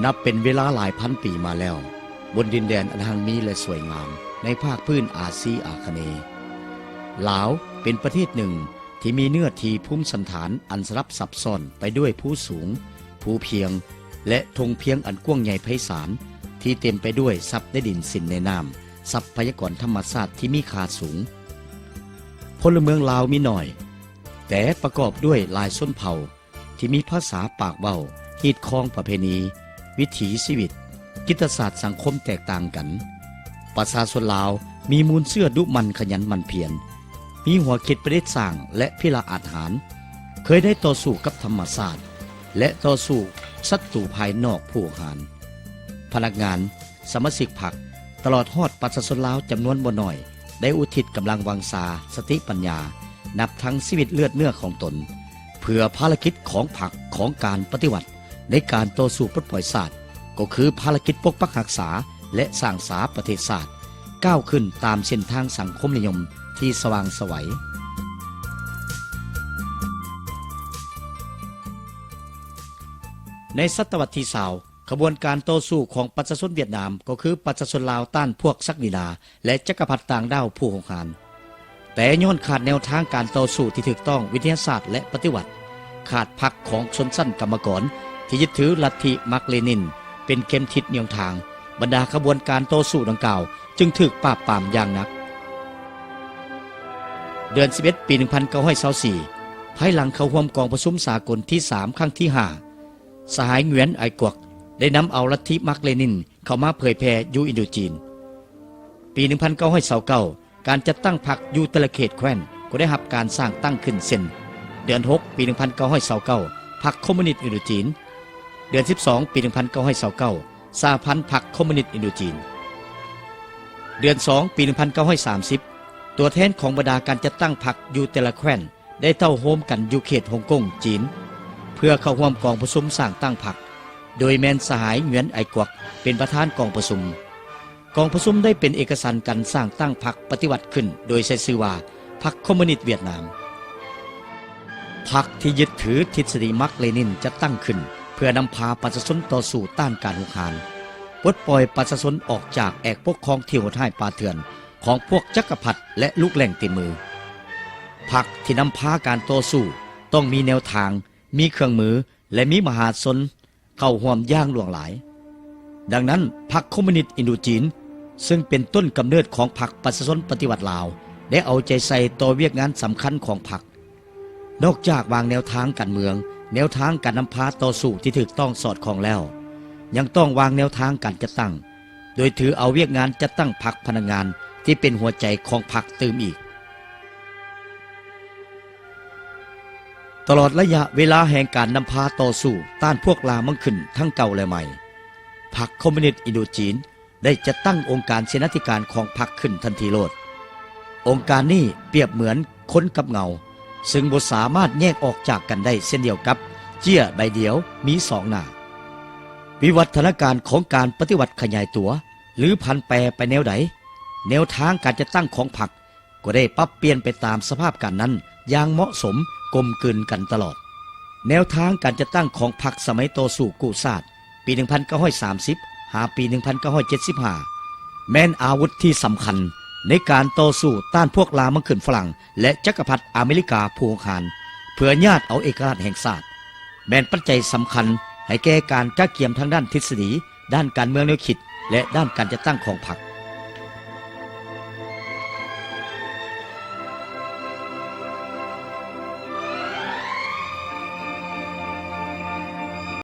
ນັບເປັນເວລາຫຼາຍພັນປີມາແລ້ວ, ບົນດິນແດນອັນຮັ່ງມີ ແລະ ສວຍງາມໃນພາກພື້ນອາຊີອາຄະເນ, ລາວເປັນປະເທດໜຶ່ງທີ່ມີເນື້ອທີ່ພູມສັນຖານອັນສະຫຼັບຊັບຊ້ອນໄປດ້ວຍພູສູງ, ພູພຽງ ແລະ ທົ່ງພຽງອັນກວ້າງໃຫຍ່ໄພສານ ທີ່ເຕັມໄປດ້ວຍຊັບໃນດິນ, ສິນໃນນ້ຳ, ຊັບພະຍາກອນທຳມະຊາດທີ່ມີຄ່າສູງ. ພົນລະເມືອງລາວມີໜ້ອຍ, ແຕ່ປະກອບດ້ວຍຫຼາຍຊົນເຜົ່າ ທີ່ມີພາສາປາກເວົ້າ, ຮີດຄອງປະເພນີ, ວິຖີຊີວິດ, ກິດຕະສາດສັງຄົມແຕກຕ່າງກັນ. ປະຊາຊົນລາວມີມູນເຊື້ອດຸໝັ່ນຂະຫຍັນໝັ່ນພຽນ, ມີຫົວຄິດປະດິດສ້າງ ແລະ ພິລະອາດຫານ, ເຄີຍໄດ້ຕໍ່ສູ້ກັບທຳມະຊາດ ແລະ ຕໍ່ສູ້ສັດຕູພາຍນອກຜູ້ຫານ. ພະນັກງານ, ສະມາຊິກພັກ, ຕະຫຼອດຮອດປະຊາຊົນລາວຈຳນວນບໍ່ໜ້ອຍ ໄດ້ອຸທິດກຳລັງວັງຊາ, ສະຕິປັນຍາ, ນັບທັງຊີວິດເລືອດເນື້ອຂອງຕົນ ເພື່ອພາລະກິດຂອງພັກຂອງການປະຕິວັດໃນການຕໍ່ສູ້ປົດປ່ອຍຊາດ, ກໍຄືພາລະກິດປົກປັກຮັກສາ ແລະ ສ້າງສາປະເທດຊາດ ກ້າວຂຶ້ນຕາມເສັ້ນທາງສັງຄົມນິຍົມທີ່ສະຫວ່າງໄສວ. ໃນສະຕະວັດທີຊາວ, ຂະບວນການຕໍ່ສູ້ຂອງປະຊາຊົນຫວຽດນາມ ກໍຄືປະຊາຊົນລາວຕ້ານພວກສັກດິນາ ແລະ ຈັກກະພັດຕ່າງດ້າວຜູ້ຮຸກຮານ. ແຕ່ຍ້ອນຂາດແນວທາງການຕໍ່ສູ້ທີ່ຖືກຕ້ອງ, ວິທະຍາສາດ ແລະ ປະຕິວັດ, ຂາດພັກຂອງຊົນຊັ້ນກຳມະກອນທີ່ຍຶດຖືລັດທິມາກເລນິນເປັນເຂັມທິດນຽວທາງ, ບັນດາຂະບວນການຕໍ່ສູ້ດັ່ງກ່າວຈຶ່ງຖືກປາບປາມຢ່າງໜັກ. ເດືອນສິບເອັດ ປີໜຶ່ງພັນເກົ້າຮ້ອຍຊາວສີ່ ພາຍຫຼັງເຂົ້າຮ່ວມກອງປະຊຸມສາກົນທີສາມ ຄັ້ງທີຫ້າ ສະຫາຍ ຫງວຽນ ໄອກວັກ ໄດ້ນຳເອົາລັດທິມາກເລນິນເຂົ້າມາເຜີຍແຜ່ຢູ່ອິນໂດຈີນ. ປີໜຶ່ງພັນເກົ້າຮ້ອຍຊາວເກົ້າ ການຈັດຕັ້ງພັກຢູ່ແຕ່ລະເຂດແຄວ້ນກໍໄດ້ຮັບການສ້າງຕັ້ງຂຶ້ນ ເຊັ່ນ ເດືອນຫົກ ປີໜຶ່ງພັນເກົ້າຮ້ອຍຊາວເກົ້າ ພັກຄອມມູນິດອິນໂດຈີນ, ເດືອນສິບສອງ ປີໜຶ່ງພັນເກົ້າຮ້ອຍຊາວເກົ້າ ສະຫະພັນພັກຄອມມູນິດອິນໂດຈີນ, ເດືອນສອງ ປີໜຶ່ງພັນເກົ້າຮ້ອຍສາມສິບ ຕົວແທນຂອງບັນດາການຈັດຕັ້ງພັກຢູ່ແຕ່ລະແຄວ້ນ ໄດ້ເຕົ້າໂຮມກັນຢູ່ເຂດຮົງກົງ, ຈີນ ເພື່ອເຂົ້າຮ່ວມກອງປະຊຸມສ້າງຕັ້ງພັກ, ໂດຍແມ່ນສະຫາຍ ຫງວຽນ ໄອກວັກ ເປັນປະທານກອງປະຊຸມ. ກອງປະຊຸມໄດ້ເປັນເອກະສັນກັນສ້າງຕັ້ງພັກປະຕິວັດຂຶ້ນ ໂດຍໃຊ້ຊື່ວ່າ ພັກຄອມມູນິດຫວຽດນາມ. ພັກທີ່ຍຶດຖືທິດສະດີມາກເລນິນຈັດຕັ້ງຂຶ້ນ ເພື່ອນຳພາປະຊາຊົນຕໍ່ສູ້ຕ້ານການຮຸກຮານ, ປົດປ່ອຍປະຊາຊົນອອກຈາກແອກປົກຄອງທີ່ໂຫດຮ້າຍປ່າເຖື່ອນ ຂອງພວກຈັກກະພັດ ແລະ ລູກແຫຼ້ງເຕັມມື. ພັກທີ່ນຳພາການຕໍ່ສູ້ຕ້ອງມີແນວທາງ, ມີເຄື່ອງມື ແລະ ມີມະຫາຊົນເຂົ້າຮ່ວມຢ່າງຫຼວງຫຼາຍ. ດັ່ງນັ້ນ, ພັກຄອມມູນິດອິນໂດຈີນ ເຊິ່ງເປັນຕົ້ນກຳເນີດຂອງພັກປະຊາຊົນປະຕິວັດລາວ ໄດ້ເອົາໃຈໃສ່ຕໍ່ວຽກງານສຳຄັນຂອງພັກ. ນອກຈາກວາງແນວທາງການເມືອງ, ແນວທາງການນຳພາຕໍ່ສູ້ທີ່ຖືກຕ້ອງສອດຄ່ອງແລ້ວ, ຍັງຕ້ອງວາງແນວທາງການຈັດຕັ້ງ, ໂດຍຖືເອົາວຽກງານຈັດຕັ້ງພັກພະນັກງານທີ່ເປັນຫົວໃຈຂອງພັກຕື່ມອີກ. ຕະຫຼອດໄລຍະເວລາແຫ່ງການນຳພາຕໍ່ສູ້ຕ້ານພວກລ່າມັງຂຶ້ນທັງເກົ່າ ແລະ ໃໝ່, ພັກຄອມມູນິດອິນໂດຈີນ ໄດ້ຈັດຕັ້ງອົງການເສນາທິການຂອງພັກຂຶ້ນທັນທີໂລດ. ອົງການນີ້ປຽບເໝືອນຄົນກັບເງົາ, ເຊິ່ງບໍ່ສາມາດແຍກອອກຈາກກັນໄດ້ເຊັ່ນດຽວກັບເຈ້ຍໃບດຽວມີສອງໜ້າ. ວິວັດທະນາການຂອງການປະຕິວັດຂະຫຍາຍຕົວ ຫຼື ຜັນແປໄປແນວໃດ, ແນວທາງການຈັດຕັ້ງຂອງພັກ ກໍໄດ້ປັບປ່ຽນໄປຕາມສະພາບການນັ້ນຢ່າງເໝາະສົມ, ກົມກືນກັນຕະຫຼອດ. ແນວທາງການຈັດຕັ້ງຂອງພັກສະໄໝຕໍ່ສູ້ກູ້ຊາດ ປີໜຶ່ງພັນເກົ້າຮ້ອຍສາມສິບ ຫາປີໜຶ່ງພັນເກົ້າຮ້ອຍເຈັດສິບຫ້າ ແມ່ນອາວຸດທີ່ສຳຄັນໃນການຕໍ່ສູ້ຕ້ານພວກລ່າມັງຂຶ້ນຝຣັ່ງ ແລະ ຈັກກະພັດອາເມລິກາຜູ້ຮຸກຮານ ເພື່ອຍາດເອົາເອກະລາດແຫ່ງຊາດ, ແມ່ນປັດໄຈສຳຄັນໃຫ້ແກ່ການກະກຽມທາງດ້ານທິດສະດີ, ດ້ານການເມືອງແນວຄິດ ແລະ ດ້ານການຈັດຕັ້ງຂອງພັກ.